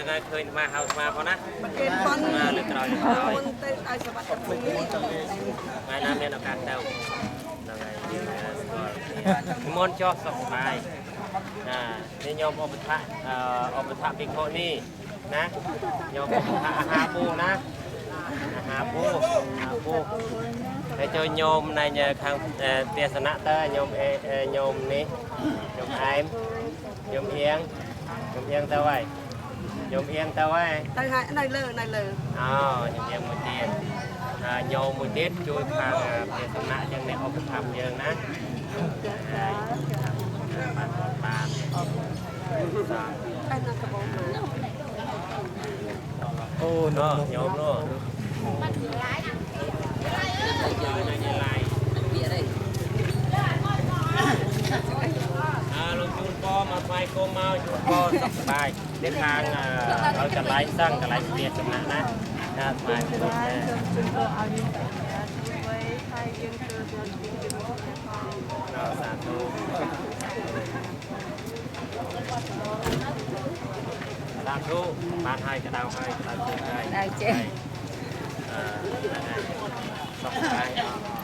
ហ្នឹងហើយឃើញអាត្មាហៅអាត្មាផងណា គេប៉ុន ណាលើក្រោយលើក្រោយ មុនទៅឲ្យសុវត្ថិភាព ថ្ងៃណាមានឱកាសទៅហ្នឹងហើយយើងស្គាល់និមន្តចុះសុខសប្បាយណានេះញោមឧបថៈឧបថៈភិក្ខុនេះណាញោមឧបថៈអាហារបូណាអាហារបូអាហារបូហើយចូលញោមនៅខាងទេសនៈទៅញោមអេញោមនេះញោមអែមញោមអៀងញោមអៀងទៅហើយញោមអៀងទៅហើយ ទៅហើយនៅលើនៅលើ អូញោមអៀងមួយទៀតហើយញោមមួយទៀតជួយខាងទេសនៈចឹងអ្នកឧបត្ថម្ភយើងណាហើយបានបាន តែនៅកបោមក អូណូញោមនោះបានឡាយឡាយអើលោកជូនពរមកថ្វាយគុំមកជូនពរសុខសប្បាយនេះខាងឲ្យកន្លែងសឹងកន្លែងស្ទាសំណាក់ណាណាថ្វាយគុំណា ជូនពរឲ្យមានបញ្ញាជួយហើយយើងធ្វើទៅជាជីវិតផង សាធុសាធុបានហើយកដៅហើយកដៅជើងហើយ ដៅជើង អឺហ្នឹងហើយសុខសប្បាយអ